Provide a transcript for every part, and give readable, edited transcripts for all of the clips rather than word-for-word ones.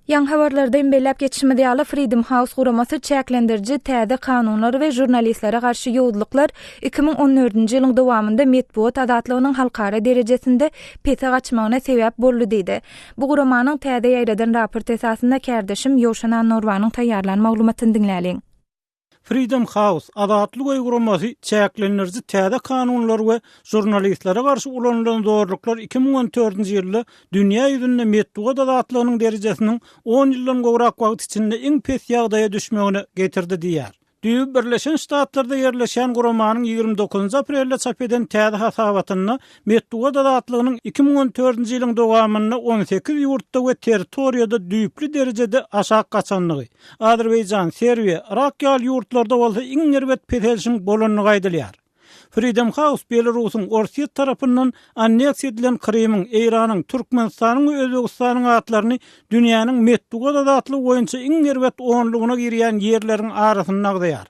Ýaňy habarlarda hem belläp geçişimiz ýaly, Freedom House guramasy çäklendiriji täze kanunlar we žurnalistlere garşy ýowuzlyklar 2014-nji ýylyň dowamynda metbugat azatlygynyň halkara derejesinde pese gaçmagyna sebäp boldy diýdi. Bu guramanyň täze ýaýradan raporty esasynda kärdeşim Ýowşan Annagurbanyň taýýarlan maglumatyny diňläliň. Freedom House, Azatlyk öýi guramasy çäklendiriji täze kanunlar we žurnalistlere garşy ulanylan zorluklar 2014-nji ýylda dünýä ýüzünde metbugat azatlygynyň derejesiniň on ýyldan gowrak wagt içinde iň pes ýagdaýa düşmegine getirdi diýýär. Düýbi Birleşen Ştatlarda ýerleşýän guramanyň 29 aprelde çap eden täze hasabatynda metbugat azatlygynyň 2014-nji ýylyň dowamynda 18 ýurtda we territoriýada düýpli derejede aşak gaçandygy, Azerbaýjan, Serbiýa, Yrak ýaly ýurtlarda bolsa iň erbet peselişiň bolandygy aýdylýar. Freedom House Belarusyň Orsýet tarapyndan anneksiýa edilen Krymyň, Eýranyň, Türkmenistanyň we Özbegistanyň atlaryny dünýäniň metbugat azatlygy boýunça iň erbet onlugyna girýän ýerleriň arasynda agzaýar.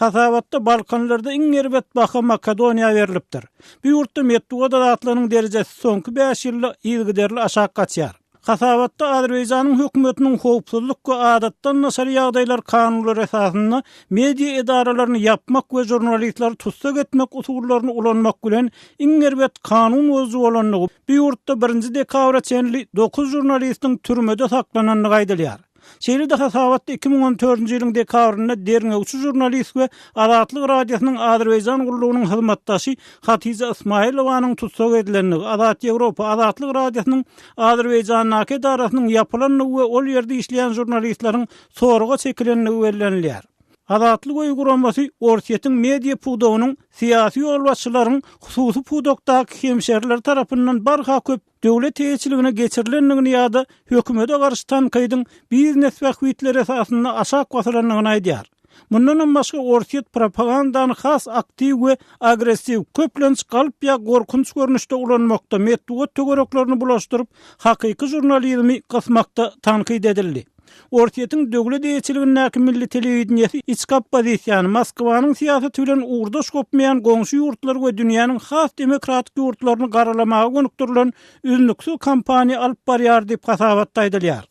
Hasabatda Balkanlarda iň erbet baha Makedoniýa berlipdir. Bu ýurtda metbugat azatlygynyň derejesi soňky bäş ýylda yzygiderli aşak gaçýar. Hasabatda Azerbaýjanyň hökümetiniň howpsuzlyk we adatdan daşary ýagdaýlar kanunlary esasynda media edaralaryny ýapmak we žurnalistleri tussag etmek usullaryny ulanmak bilen iň erbet kanun bozujy bolandygy, bu ýurtda birinji dekabra çenli dokuz žurnalistiň türmede saklanandygy aýdylýar. Şeýle-de hasabatda 2014-nji ýylyň dekabrynda derňewçi žurnalist we Azatlyk Radiosynyň Azerbaýjan gullugynyň hyzmatdaşy Hatija Ysmaýylowanyň tussag edilendigi, Azat Ýewropa, Azatlyk Radiosynyň Azerbaýjandaky edarasynyň ýapylandygy we ol ýerde işleýän žurnalistleriň soraga çekilendigi bellenilýär. Azatlyk öýi guramasy Orsýetiň media pudagynyň syýasy ýolbaşçylaryň hususy pudakdaky hemşerileri tarapyndan barha köp döwlet eýeçiligine geçirilendigini ýa-da hökümete garşy tankydyň biznes bähbitleri esasynda aşak basylandygyny aýdýar. Mundanam başga Orsýet propagandany has aktiw we agressiw, köplenç galp ýa gorkunç görnüşde ulanmakda, metbugat töwereklerini bulaşdyryp, hakyky žurnalizmi gysmakda tankyt edildi. Orsýetiň döwlet eýeçiligindäki milli telewideniýesi içki oppozisiýany, Moskwanyň syýasaty bilen ugurdaş gopmaýan goňşy ýurtlary we dünýäniň has demokratik ýurtlaryny garalamaga gönükdirilen üznüksiz kampaniýa alyp barýar diýip hasabatda aýdylýar.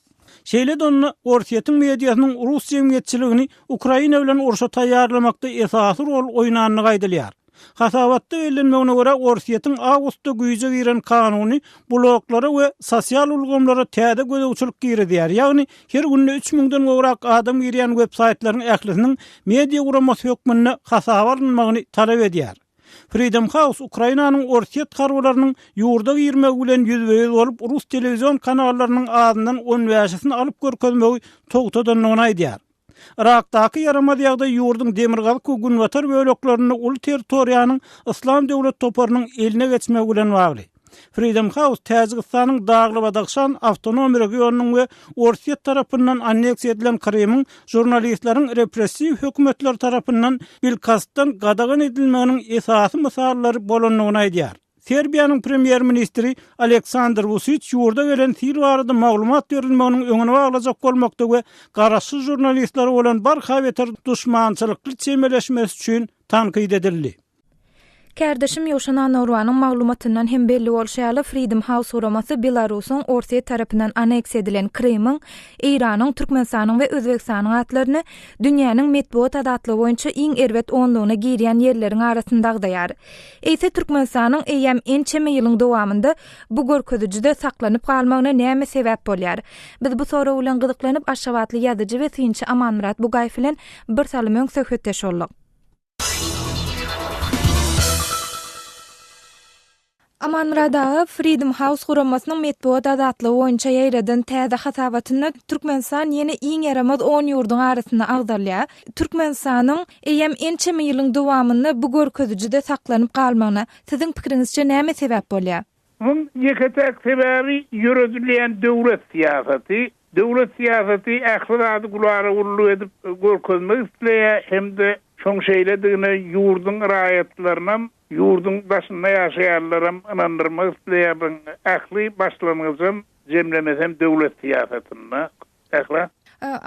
Şeýle-de onda Orsýetiň mediasynyň rus jemgyýetçiligini Ukraina bilen urşa taýýarlamakda esasy rol oýnandygy aýdylýar. Hasabatda bellenmegine görä, Orsýetiň awgustda güýje giren kanuny bloglara we sosial ulgamlara täze gözegçilik girizýär, ýagny her günde üç müňden gowrak adam girýän websaýtlaryň ählisiniň media guramasy hökmünde hasaba alynmagyny talap edýär. Freedom House Ukrainanyň orsýet harbylarynyň ýurda girmegi bilen ýüzbe-ýüz bolup, rus telewizion kanallarynyň azyndan on bäşisini alyp görkezmegi togtadandygyny aýdýar. Yrakdaky ýaramaz ýagdaý ýurduň demirgazyk we günbatar böleklerinde uly territoriýanyň Yslam döwlet toparynyň eline geçmegi bilen bagly. Freedom House Täjigistanyň Dagly-Badahşan awtonom regionynyň we Orsýet tarapyndan anneksiýa edilen Krymyň žurnalistleriň repressiw hökümetler tarapyndan bilkastdan gadagan edilmeginiň esasy mysallary bolandygyny aýdýar. Serbiýanyň premýer-ministri Aleksandr Wusiç ýurda gelen sil barada maglumat berilmeginiň öňüni baglajak bolmakda we garaşsyz žurnalistlere bolan barha beter duşmançylykly çemeleşmesi üçin tankyt edildi. Kärdeşim Ýowşan Annagurbanyň maglumatyndan hem belli bolşy ýaly, Freedom House guramasy Belarusyň Orsýet tarapyndan anneksiýa edilen Krymyň, Eýranyň, Türkmenistanyň we Özbegistanyň atlaryny dünýäniň metbugat azatlygy boýunça iň erbet onlugyna girýän ýerleriň arasynda agzaýar. Eýse Türkmenistanyň eýýäm ençeme ýylyň dowamynda bu görkezijide saklanyp galmagyna näme sebäp bolýar? Biz bu sorag bilen gyzyklanyp, aşgabatly ýazyjy we synçy Amanmyrat Bugaýew bilen bir salym öň söhbetdeş bolduk. Amanmyrat aga, Freedom House guramasynyň metbugat azatlygy boýunça ýaýradan täze hasabatynda Türkmenistan ýene iň ýaramaz on ýurduň arasynda agzalýar. Türkmenistanyň eýýäm ençeme ýylyň dowamynda bu görkezijide saklanyp galmagyna, siziň pikiriňizçe, näme sebäp bolýar? Muň ýeke-täk sebäbi ýöredilýän döwlet syýasaty. Döwlet syýasaty ähli zady gulala-gulluk edip görkezmek isleýär hem-de şoň şeýledigine ýurduň raýatlarynam, ýurduň daşynda ýaşaýanlaram ynandyrmak isleýär. Buň ähli başlangyjam, jemlemesem döwlet syýasatynda. Sähra.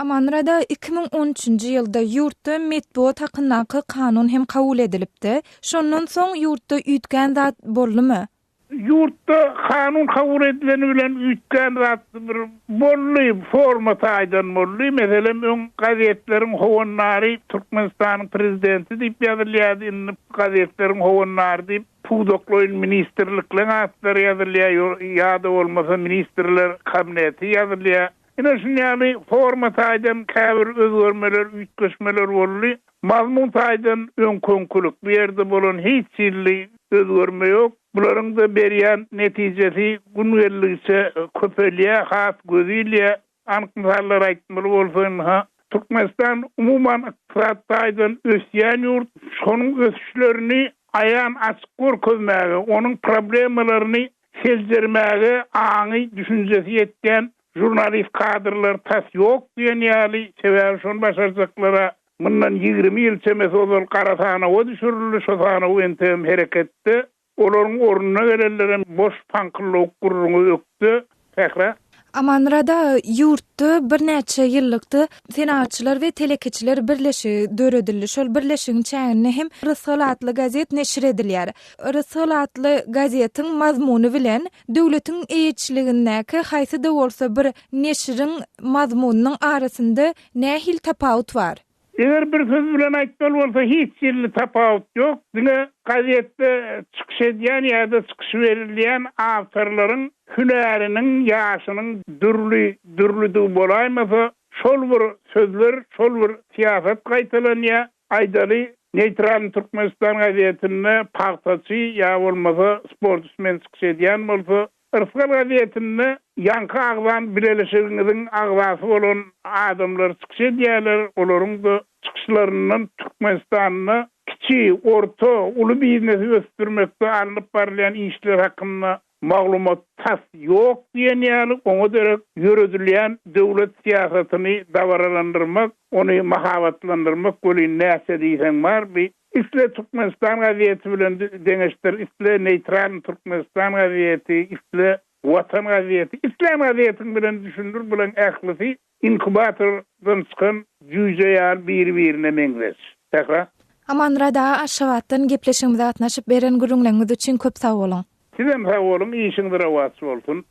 Amanmyrat aga, 2013-nji ýylda ýurtda metbugat hakyndaky kanun hem kabul edilipdi. Şondan soň ýurtda üýtgän zat boldumy? Ýurtda kanun kabul edileni bilen üýtgän zat bir boldy, forma taýdan boldy. Meselem, öň gazetleriň howandary Türkmenistanyň prezidenti diýip ýazylýardy, indi gazetleriň howandary diýip pudaklaýyn ministrlikleň atlary ýazylýar ýa-da bolmasa ministrler kabineti ýazylýar. Ine şuny ýaly forma taýdan käbir özgermeler, üýtgeşmeler boldy. Mazmun taýdan öňki-öňkülik, bu ýerde bolan hiç hili özgerme ýok. Bularyň-da berýän netijesi gün geldigiçe köpelýär, has göze ilýär. Anyk mysallar aýtmaly bolsa ynha, Türkmenistan umuman ykdysady taýdan ösýän ýurt, şonuň ösüşlerini aýan açyk görkezmäge, onuň problemalaryny seljermäge aňy, düşünjesi ýetýän žurnalist kadrlar tas ýok diýen ýaly, sebäbi şony başarjaklara mundan 20 ýyl çemesi ozal gara sanawa düşürildi, şo sanaw entegem hereketde. Olaryň ornuna gelenlerem boş paňkyllawuk gürrüňe ökde. Sähra. Amanmyrat aga, ýurtda birnäçe ýyllykda Senagatçylar we telekeçiler birleşigi döredildi. Şol birleşigiň çäginde hem Rysgal atly gazet neşir edilýär. Rysgal atly gazetiň mazmuny bilen döwletiň eýeçiligindäki haýsy-da bolsa bir neşiriň mazmunynyň arasynda nähili tapawut bar? Eger bir söz bilen aýtmaly bolsa hiç hili tapawut ýok, diňe gazetde çykyş edýän ýa-da çykyş berilýän awtorlaryň hünäriniň, ýaşynyň dürli dürlüdigi bolaýmasa, şol bir sözler, şol bir syýasat gaýtalanýar. Aýdaly, Neýtralnyý Türkmenistan gazetinde pagtaçy ýa bolmasa sportsmen çykyş edýän bolsa, Rysgal gazetinde ýaňky agzan bileleşigiňiziň agzasy bolan adamlar çykyş edýärler, olaryň-da çykyşlaryndan Türkmenistanda kiçi, orta, uly biznesi ösdürmekde alnyp barylýan işler hakynda maglumat tas ýok diýen ýaly, oňa derek ýöredilýän döwlet syýasatyny dabaralandyrmak, ony mahabatlandyrmak welin näçe diýseň bar, bi Isle Türkmenistan gazeti bilen deňeşdir, isle Neýtralnyý Türkmenistan gazeti, isle Watan gazeti, islän gazetiň bilen düşündir, bulaň ählisi inkubatordan çykan jüýje ýaly biri-birine meňzeş. Sähra. Amanmyrat aga Aşgabatdan gepleşigimize gatnaşyp beren gürrüňleriňiz üçin köp sag boluň. Sizem sag boluň işiňiz rowaç bolsun.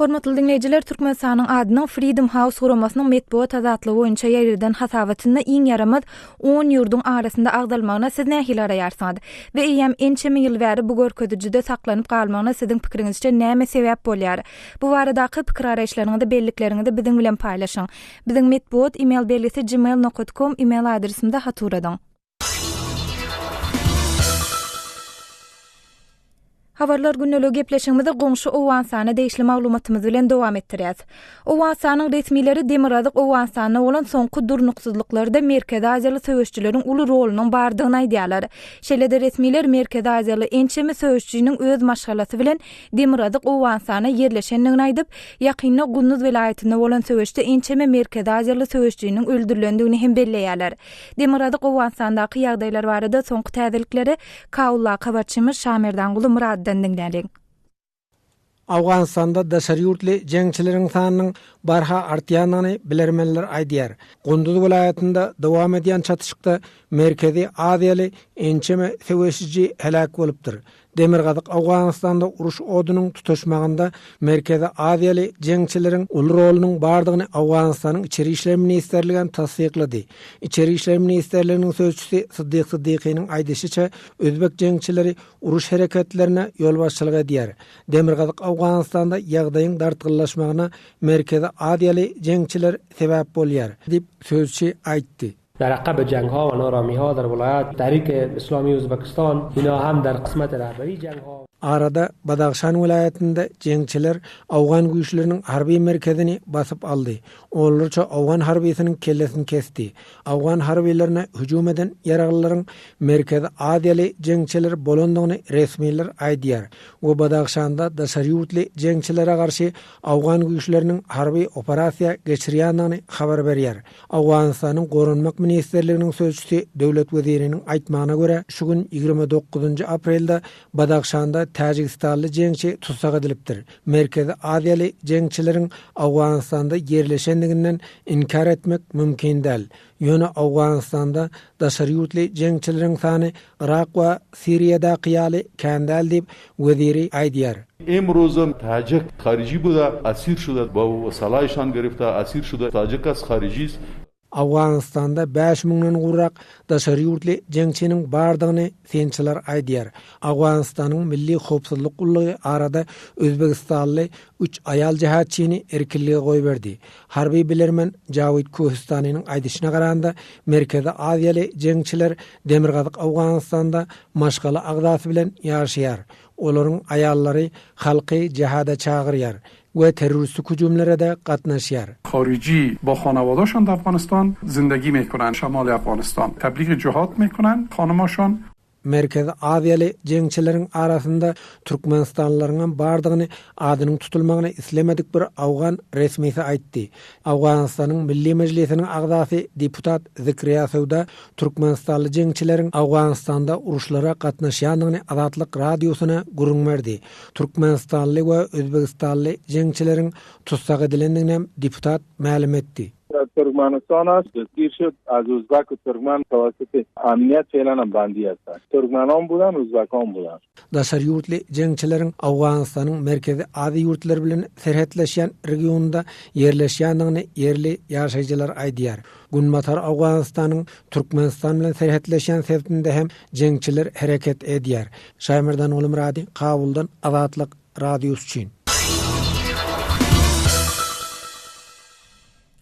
Hormatly diňleýjiler, Türkmenistanyň adynyň Freedom House guramasynyň metbugat azatlygy boýunça ýaýradan hasabatynda iň ýaramaz on ýurduň arasynda agzalmagyna siz nähili garaýarsyňyz? We eýýäm ençeme ýyl bäri bu görkezijide saklanyp galmagyna siziň pikiriňizçe näme sebäp bolýar? Bu baradaky pikir-garaýyşlaryňyzy, bellikleriňizi biziň bilen paýlaşyň. Biziň metbugat email belgisi gmail nokat kom email adresimize hat ugradyň. Habarlar gündeligi gepleşigimizi goňşy Owganystana degişli maglumatymyz bilen dowam etdirýäs. Owganystanyň resmileri Demirgazyk Owganystanda bolan soňky durnuksyzlyklarda Merkezi Aziýaly söweşijileriň uly rolunyň bardygyny aýdýarlar. Şeýle-de resmiler Merkezi Aziýaly ençeme söweşijiniň öz maşgalasy bilen Demirgazyk Owganystana ýerleşendigini aýdyp, ýakynda Gunduz welaýatynda bolan söweşde ençeme Merkezi Aziýaly söweşijiniň öldürilendigini hem belleýärler. Demirgazyk Owganystandaky ýagdaýlar barada soňky täzelikleri Kabuldaky habarçymyz Şamerdanguly Myradydan diňläliň. Owganystanda daşary ýurtly jeňçileriň sanynyň barha artýandygyny bilermenler aýdýar. Gunduz welaýatynda dowam edýän çatyşykda Merkezi Aziýaly ençeme söweşiji heläk bolupdyr. Demirgazyk Owganystanda uruş odunyň tutaşmagynda Merkezi Aziýaly jeňçileriň uly rolunyň bardygyny Owganystanyň Içeri işler ministrligi hem tassyklady. Içeri işler ministrliginiň sözçüsi Syddyk Syddykynyň aýdyşyça, özbek jeňçileri uruş hereketlerine ýolbaşçylyk edýär. Demirgazyk Owganystanda ýagdaýyň dartgynlaşmagyna Merkezi Aziýaly jeňçiler sebäp bolýar, diýip, sözçi aýtdy. در عقب جنگ ها و نارامی ها در ولایت تحریک اسلامی ازبکستان اینا هم در قسمت رهبری جنگ ها Arada Badahşan welaýatynda jeňçiler owgan güýçleriniň harby merkezini basyp aldy. Onlarça owgan harbysynyň kellesini kesdi. Owgan harbylaryna hüjüm eden ýaraglylaryň Merkezi Aziýaly jeňçiler bolandygyny resmiler aýdýar we Badahşanda daşary ýurtly jeňçilere garşy owgan güýçleriniň harby operasiýa geçirýändigini habar berýär. Owganystanyň Goranmak. ministrliginiň sözçüsi Döwlet Weziriniň aýtmagyna görä, şu gün 29 aprelde Badahşanda täjigistanly jeňçi tussag edilipdir. Merkezi Aziýaly jeňçileriň Owganystanda ýerleşendiginden inkär etmek mümkin däl. Ýöne Owganystanda daşary ýurtly jeňçileriň sany Yrak we Siriýadaky ýaly kän däl diýip, Weziri aýdýar. Imruzam tajik hariji buda asir şuda ba salaýşan girifta asir şuda tajik as harijis. Owganystanda bäş müňden gowrak daşary ýurtly jeňçiniň bardygyny synçylar aýdýar. Owganystanyň Milli howpsuzlyk gullugy arada özbegistanly üç aýal jihatçyny erkinlige goýberdi. Harby bilermen Jawid Köhüstanynyň aýdyşyna garanda, Merkezi Aziýaly jeňçiler Demirgazyk Owganystanda maşgala agzasy bilen ýaşaýar. Olaryň aýallary halky jihada çagyrýar we terroristik hüjümlere-de gatnaşýar. Horiji با خانواده‌شان در افغانستان زندگی میکنند شمال افغانستان تبلیغ جهاد میکنند خانماشان. Merkezi Aziýaly jeňçileriň arasynda türkmenistanlylaryňam bardygyny adynyň tutulmagyny islemedik bir owgan resmisi aýtdy. Owganystanyň Milli Mejlisiniň agzasy deputat Zikriýa Söwda türkmenistanly jeňçileriň Owganystanda uruşlara gatnaşýandygyny Azatlyk Radiosyna gürrüň berdi. Türkmenistanly we özbegistanly jeňçileriň tussag edilendiginem deputat mälim etdi. Türkmenistan است دستگیر شد از ازبک و ترکمن توسط امنیت فعلا هم بندی هستند ترکمن هم بودن ازبک هم بودن. Daşary ýurtly jeňçileriň Owganystanyň Merkezi Aziýa ýurtlary bilen serhetleşýän regionynda ýerleşýändigini ýerli ýaşaýjylar aýdýar. Günbatar Owganystanyň Türkmenistan bilen serhetleşýän sebitinde hem jeňçiler hereket edýär. Şaýmerdan Gulmyrady, Kabuldan Azatlyk Radiosy üçin.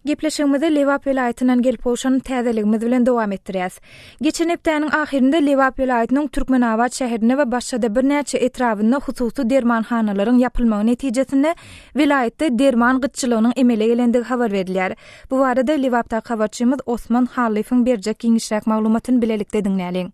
Gepleşigimizi Lebap welaýatyndan gelip gowşan täzeligimiz bilen dowam etdirýäs. Geçen hepdäniň ahyrynda Lebap welaýatynyň Türkmenabat şäherinde we başga-da birnäçe etrabynda hususy dermanhanalaryň ýapylmagy netijesinde welaýatda derman gytçylygynyň emele gelendigi habar berilýär. Bu barada Lebapdaky habarçymyz Osman Hallyýewiň berjek giňişräk maglumatyny bilelikde diňläliň.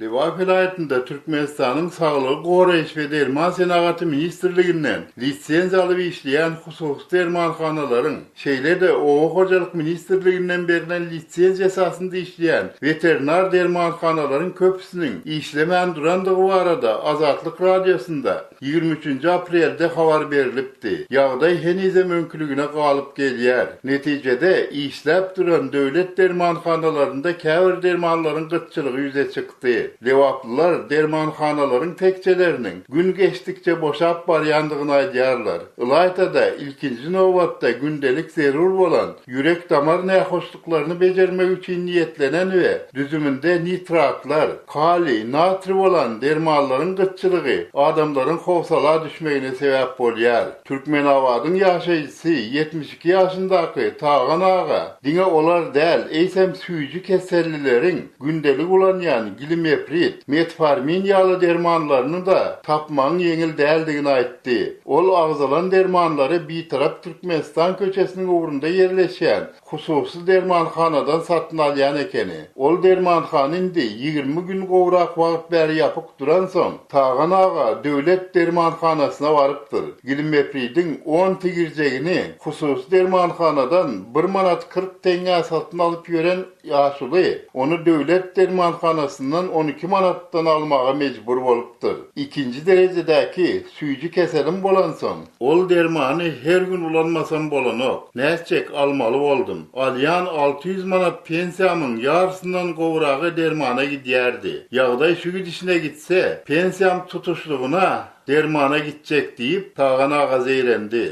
Lebap welaýatynda Türkmenistanyň Saglygy goraýyş we derman senagaty ministrliginden lisenziýa alyp işleýän hususy dermanhanalaryň, şeýle-de Oba hojalyk ministrliginden berlen lisenziýa esasynda işleýän weterinar dermanhanalaryň köpüsiniň işlemän durandygy barada Azatlyk Radiosynda 23 aprelde habar berlipdi. Ýagdaý henizem öňküligine galyp gelýär. Netijede, işläp duran döwlet dermanhanalarynda käbir dermanlaryň gytçylygy ýüze çykdy. Lebaplylar dermanhanalaryň tekjeleriniň gün geçdikçe boşap barýandygyny aýdýarlar. Ylaýta-da, ilkinji nobatda gündelik zerur bolan ýürek-damar nähoşluklaryny bejermek üçin niýetlenen we düzüminde nitratlar, kaliý, natriý bolan dermanlaryň gytçylygy adamlaryň howsala düşmegine sebäp bolýar. Türkmenabadyň ýaşaýjysy, 72 ýaşyndaky Tagan aga diňe olar däl, eýsem süýji kesellileriň gündelik ulanýan glimeprid, metformin ýaly dermanlaryny-da tapmagyň ýeňil däldigini aýtdy. Ol agzalan dermanlary Bitarap Türkmenistan köçesiniň ugrunda ýerleşýän hususy dermanhanadan satyn alýan ekeni. Ol dermanhana indi 20 gün gowrak wagt bäri ýapyk duransoň, Tagan aga döwlet dermanhanasyna barypdyr. Glimmepridiň on tigirjegini hususy dermanhanadan bir manat 40 teňňä satyn alyp ýören ýaşuly ony döwlet dermanhanasyndan 12 manatdan almaga mejbur bolupdyr. Ikinji derejedäki süýji keselim bolansoň, ol dermany her gün ulanmasam bolanok. Nätjek, almaly boldum. Alýan 600 manat pensiýamyň ýarysyndan gowragy dermana gidýärdi. Ýagdaý şu gidişine gitse, pensiýam tutuşlygyna dermana gitjek diýip, Tagan aga zeýrendi.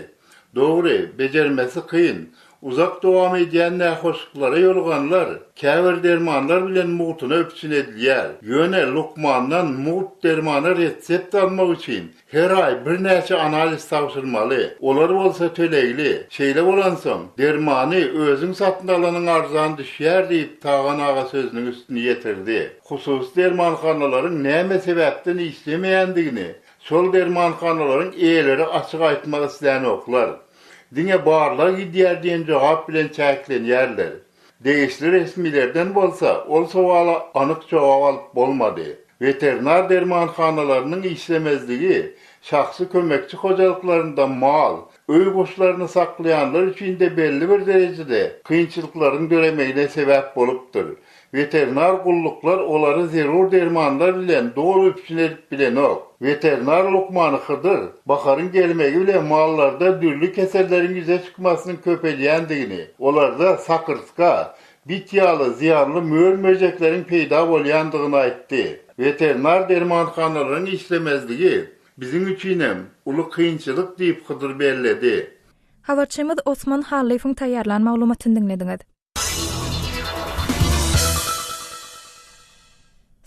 Dogry, bejermesi kyn, uzak dowam edýän nähoşluklara ýoluganlar käbir dermanlar bilen mugtuna üpjün edilýär. Ýöne lukmandan mugt dermana retsept almak üçin her aý birnäçe analiz tabşyrmaly. Olar bolsa tölegli. Şeýle bolansoň, dermany özüň satyn alanyň arzan düşýär diýip, Tagan aga sözüniň üstüni ýetirdi. Hususy dermanhanalaryň näme sebäpden işlemeýändigini Şol dermanhanalaryň eýeleri açyk aýtmak islänoklar. Diňe barlag gidýär diýen jogap bilen çäklenýärler. Degişli resmilerden bolsa ol sowala anyk jogap alyp bolmady. Weterinar dermanhanalarynyň işlemezligi şahsy kömekçi hojalyklarynda mal. öý guşlaryny saklaýanlar üçin-de belli bir derejede kynçylyklaryň döremegine sebäp bolupdyr. Weterinar gulluklar olary zerur dermanlar bilen doly üpjün edip bilenok. Weterinar lukmany Hydyr, baharyň gelmegi bilen mallarda dürli keselleriň ýüze çykmasynyň köpelýändigini, olarda sakyrtga, bit ýaly zyýanly mör-möjekleriň peýda bolýandygyny aýtdy. Weterinar dermanhanalaryň işlemezligi biziň üçinem uly kynçylyk diýip Hydyr belledi. Habarçymyz Osman Hallyýewiň taýýarlan maglumatyny diňlediňiz.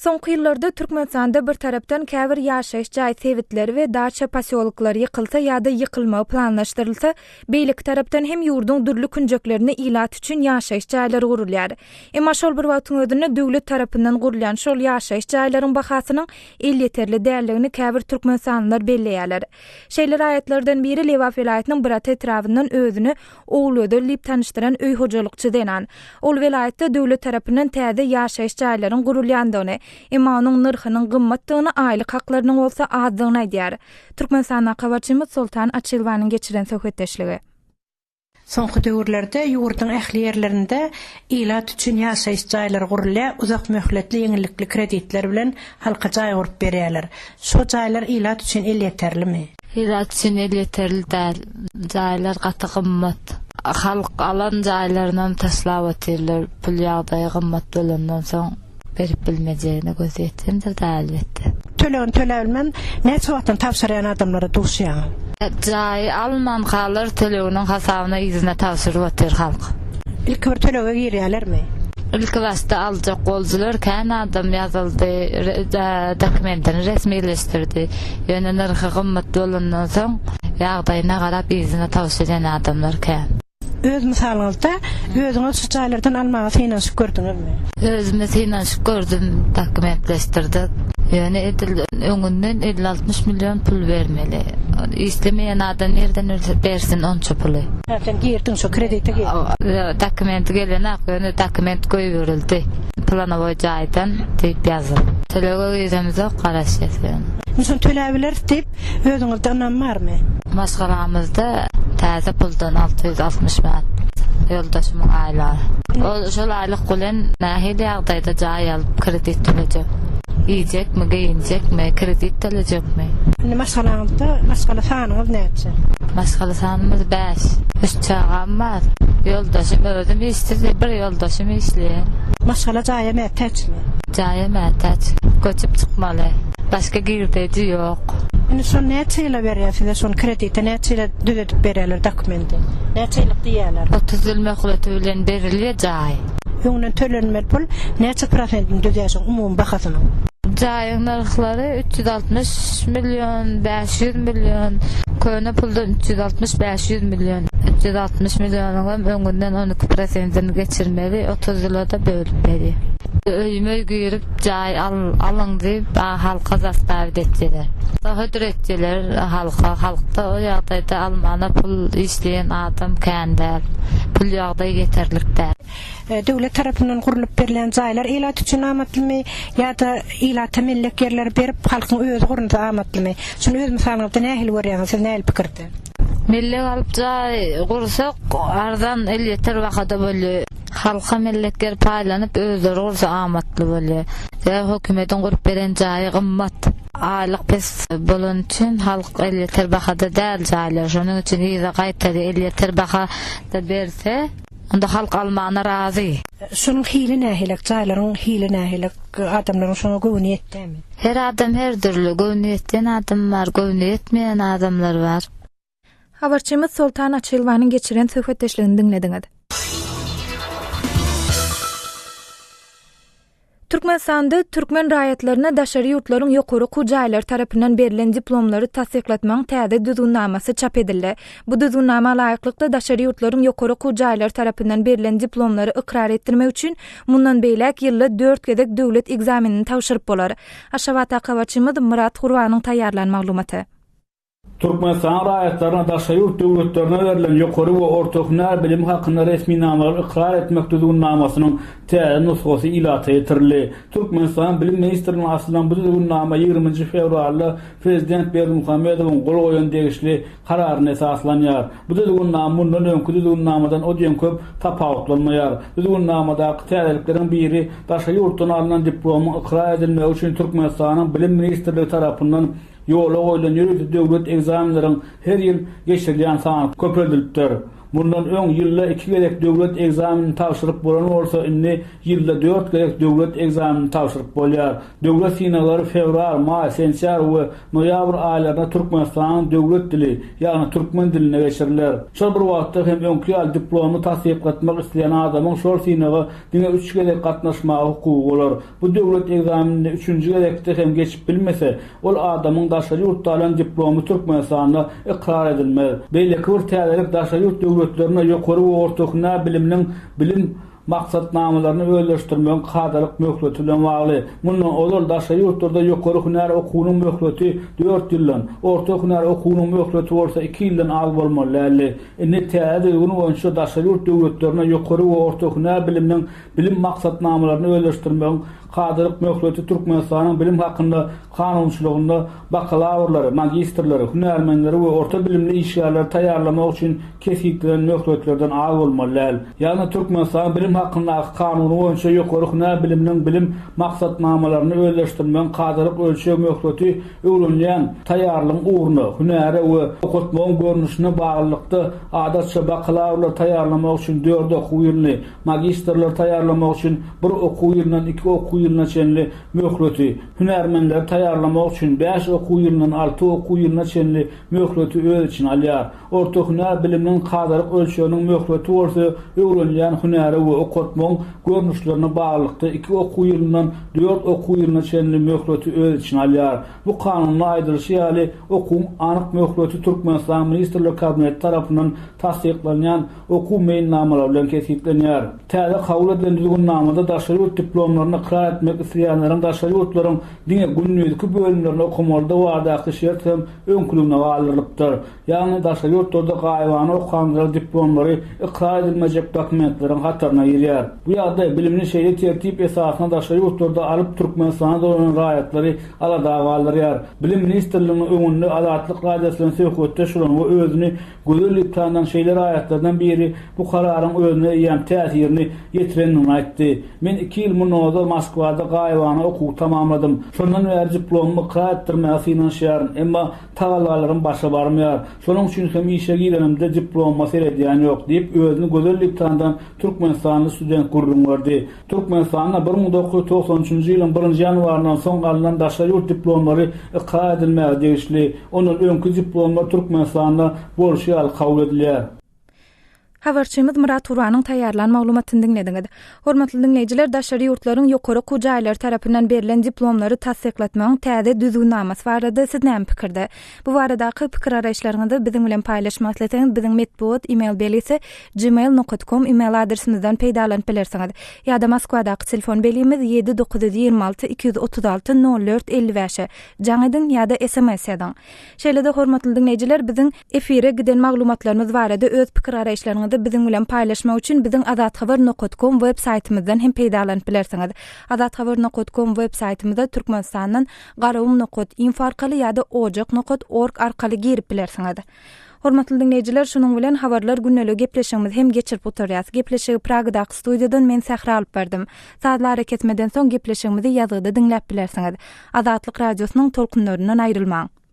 Soňky ýyllarda Türkmenistanda bir tarapdan käbir ýaşaýyş jaý sebitleri we daça posýoloklary ýykylsa ýa-da ýykylmagy planlaşdyrylsa, beýleki tarapdan hem ýurduň dürli künjeklerinde ilat üçin ýaşaýyş jaýlary gurulýar. Emma şol bir wagtyň özünde döwlet tarapyndan gurulýan şol ýaşaýyş jaýlaryň bahasynyň elýeterli däldigini käbir türkmenistanlylar belleýärler. Şeýle raýatlardan biri Lebap welaýatynyň Birata etrabyndan özüni Ogulgözel diýip tanyşdyran öý hojalykçy zenan. Ol welaýatda döwlet tarapyndan täze ýaşaýyş jaýlaryň gurulýandygyny, emma onuň nyrhynyň gymmatdygyny, aýlyk haklarynyň bolsa azdygyny aýdýar. Türkmenistandaky habarçymyz Soltan Açylowanyň geçiren söhbetdeşligi. Soňky döwürlerde ýurduň ähli ýerlerinde ilat üçin ýaşaýyş jaýlary gurulýar, uzak möhletli ýeňillikli kreditler bilen halka jaý gurup berýärler. Şo jaýlar ilat üçin elýeterlimi? Ilat üçin elýeterli däl. Jaýlar gaty gymmat. Halk alan jaýlarynam taşlap otyrlar. Pul ýagdaýy gymmat bolandan soň berip bilmejegine gözi ýetendir-dä elbetde. Tölegini töläbilmän näçe wagtdan tabşyrýan adamlara duşýaňyz? Jaýy almankalar töleginiň hasabyna yzyna tabşyryp otyr halk. Ilki bir tölege girýälermi? Ilki başda aljak boldular, kän adam ýazyldy, dokumentini resmileşdirdi. Ýöne nyrhy gymmat bolandan soň, ýagdaýyna garap yzyna tabşyrýan adamlar kän. Öz mysalyňyzda özüňiz şu jaýlardan almaga synanyşyp gördüňizmi? Özüme synanyşyp gördüm, dokumentleşdirdik. Ýöne edil öňünden 50-60 million pul bermeli. Işlemeýän adam nirden bersin onça puly? Hä, sen girdiň şo kredite girdiň. Dokumenti gelenok, ýöne dokument goýberildi. Planowoý jaýdan diýip ýazyldy. Tölege giremizok, garaşýas ýöne. Indi şony töläbileris diýip, özüňizde ynam barmy? Maşgalamyzda täze puldan 660 manat ýoldaşymyň aýlygy. Ol şol aýlyk bilen nähili ýagdaýda jaý alyp kredit tölejek? Iýjekmi, geýinjekmi, kredit tölejekmi? Indi maşgalaňyzda maşgala sanyňyz näçe? Maşgala sanymyz bäş. Üç çagam bar. Ýoldaşym özüm işsiz, bir ýoldaşym işleýär. Maşgala jaýa mätäçmi? Jaýa mätäç. Göçüp çykmaly. Başga girdeji ýok. Indi şony näçe ýyla berýär size şony kredite näçe ýyla düzedip berýärler dokumendi? Näçe ýyllyk diýýärler? 30 ýyl möhleti bilen berilýär jaý. Öňünden tölenmeli pul näçe prosentini düzýär şoň umumy bahasynyň? Jaýyň nyrhlary 360 million, 500 million, köne puldan 360, 500 million. 360 millionyňam öňünden 12 prosentini geçirmeli, 30 ýyla-da bölüp berýär. Öýüme girip jaý alyň diýip halka zastawit etdiler. Hödür etdiler halka. Halkda o ýagdaýda almana pul işleýän adam kän däl. Pul ýagdaý ýeterlik däl. Döwlet tarapyndan gurlup berlen jaýlar ilat üçin amatlymy ýa-da ilata mellek ýerleri berip halkyň özi gurunsa amatlymy? Şuny öz mysalyňyzda nähili görýäňiz siz nähili pikirde? Mellek alyp jaý gursak arzan elýeter bahada bolýar. Halka mellek ýer paýlanyp özleri gursa amatly bolýar. Sebäbi hökümediň gurup beren jaýy gymmat. Aýlyk pes bolany üçin halk elýeter bahada däl jaýlar. Şonuň üçin yza gaýtarýar. Elýeter bahada berse onda halk almana razy. Şonuň hili nähilek jaýlaryň hili nähilek adamlaryň şoňa göwni ýetýärmi? Her adam her dürli göwni ýetýän adam bar göwni ýetmeýän adamlar bar. Habarçymyz Soltan Açylowanyň geçiren söhbetdeşligini diňlediňiz. Türkmenistanda türkmen raýatlaryna daşary ýurtlaryň ýokary okuw jaýlary tarapyndan berlen diplomlary tassyklatmagyň täze düzgünnamasy çap edildi. Bu düzgünnama laýyklykda, daşary ýurtlaryň ýokary okuw jaýlary tarapyndan berlen diplomlary ykrar etdirmek üçin mundan beýläk ýylda dört gezek döwlet ekzamenini tabşyryp bolar. Aşgabatdaky habarçymyz Myrat Gurbanyň taýýarlan maglumaty. Türkmenistanyň raýatlaryna daşary ýurt döwletlerine berlen ýokary we orta hünär bilimi hakynda resminamalary ykrar etmek düzgünnamasynyň täze nusgasy ilata ýetirildi. Türkmenistanyň Bilim ministrliginiň asylan bu düzgünnama ýigriminji fewralda prezident Berdimuhamedowyň gol goýan degişli Kararyna esaslanýar. Bu düzgünnama mundan öňki düzgünnamadan o diýen köp tapawutlanmaýar. Düzgünnamadaky täzelikleriň biri daşary ýurtdan alnan diplomyň ykrar edilmegi üçin Türkmenistanyň Bilim ministrligi tarapyndan ýola goýlan ýörite döwlet ekzamenleriň her ýyl geçirilýän sany köpeldilipdir. Mundan öň ýylda iki gezek döwlet ekzamenini tabşyryp bolan bolsa, indi ýylda dört gezek döwlet ekzamenini tabşyryp bolýar. Döwlet synaglary fewral, maý, sentýabr we noýabr aýlarynda Türkmenistanyň döwlet dili, ýagny türkmen dilinde geçiriler. Şol bir wagtda hem öňki ýaly diplomyny tassyklatmak isleýän adamyň şol synaga diňe üç gezek gatnaşmaga hukugy bolar. Bu döwlet ekzamenini üçünji gezekde hem geçip bilmese, ol adamyň daşary ýurtda alan diplomy Türkmenistanda ykrar edilmez. Beýleki bir täzelik daşary ýurt döwletlerinde ýokary we orta hünär biliminiň bilim maksatnamalaryny özleşdirmegiň kadalyk möhleti bilen bagly. Mundan ozal daşary ýurtlarda ýokary hünär okuwynyň möhleti dört ýyldan, orta hünär okuwynyň möhleti bolsa iki ýyldan az bolmaly däldi. Indi täze düzgün boýunça daşary ýurt döwletlerinde ýokary we orta hünär biliminiň bilim maksatnamalaryny özleşdirmegiň kadalyk möhleti Türkmenistanyň bilim hakynda kanunçylygynda bakalawrlary, magistrleri, hünärmenleri we orta bilimli işgärleri taýýarlamak üçin kesgitlenen möhletlerden az bolmaly däl. Ýagny Türkmenistanyň bilim hakyndaky kanuny boýunça ýokary hünär biliminiň bilim maksatnamalaryny özleşdirmegiň kadalyk ölçeg möhleti öwrenilýän taýýarlygyň ugruna, hünäre we okatmagyň görnüşine baglylykda adatça bakalawrlary taýýarlamak üçin dört okuw ýylyny, magistrleri taýýarlamak üçin bir okuw ýylyndan iki okuw ýylyna çenli möhleti, hünärmenleri taýýarlamak üçin bäş okuw ýylyndan alty okuw ýylyna çenli möhleti öz içine alýar. Orta hünär biliminiň kadalyk ölçeginiň möhleti bolsa öwrenilýän hünäre we okatmagyň görnüşlerine baglylykda iki okuw ýylyndan dört okuw ýylyna çenli möhleti öz içine alýar. Bu kanunda aýdylyşy ýaly, okuwyň anyk möhleti Türkmenistanyň Ministrler Kabineti tarapyndan tassyklanýan okuw meýilnamalary bilen kesgitlenýär. Täze kabul edilen düzgünnamada daşary ýurt diplomlaryny ykrar etmek isleýänleriň daşary ýurtlaryň diňe gündizki bölümlerini okamalydygy baradaky şert hem öňküligine galdyrylypdyr. Ýagny daşary ýurtlarda gaýybana okanlara diplomlary ykrar edilmejek dokumentleriň hataryna girýär. Bu ýagdaý bilimini şeýle tertip esasynda daşary ýurtlarda alyp Türkmenistana dolanan raýatlary alada galdyrýar. Bilim ministrliginiň öňünde Azatlyk Radiosy bilen söhbetdeş bolan we özüni Gözel diýip tanylan şeýle raýatlardan biri bu kararyň özüne eýýäm täsirini ýetirendigini aýtdy. Men iki ýyl mundan ozal Moskwada gaýybana okuwy tamamladym. Şondan bäri diplomymy ykrar etdirmäge synanyşýaryn. Emma tagallalarym başa barmaýar. Şonuň üçin hem işe girenimde diplomyma seredýän ýok, diýip, özüni Gözel diýip tanydan türkmenistanly student gürrüň berdi. Türkmenistanda 1993-nji ýylyň birinji ýanwaryndan soň alnan daşary ýurt diplomlary ykrar edilmäge degişli. Ondan öňki diplomlar Türkmenistanda bolşy ýaly kabul edilýär. Habarçymyz Myrat Gurbanyň taýýarlan maglumatyny diňlediňiz. Hormatly diňleýjiler, daşary ýurtlaryň ýokary okuw jaýlary tarapyndan berlen diplomlary tassyklatmagyň täze düzgünnamasy barada siz näme pikirde? Bu baradaky pikir-garaýyşlaryňyzy biziň bilen paýlaşmak isleseňiz, biziň metbugat e-mail belgisi gmail nokat kom e-mail adresimizden peýdalanyp bilersiňiz. Ýa-da Moskwadaky telefon belgimiz 7 926 236 04 55-e jaň ediň ýa-da sms ýazyň. Şeýle-de hormatly diňleýjiler, biziň efire giden maglumatlarymyz barada öz pikir-garaýyşlaryňyzy biziň bilen paýlaşmak üçin biziň azathabar nokat kom web saýtymyzdan hem peýdalanyp bilersiňiz. Azathabar nokat kom web saýtymyza Türkmenistandan Garagum nokat info arkaly ýa-da Ojak nokat org arkaly girip bilersiňiz. Hormatly diňleýjiler, şunuň bilen Habarlar gündeligi gepleşigimizi hem geçirip gutarýas. Gepleşigi Pragadaky studiýadan men Sähra alyp bardym. Sazly arakesmeden soň gepleşigimizi ýazgyda diňläp bilersiňiz. Azatlyk Radiosynyň tolkunlaryndan aýrylmaň!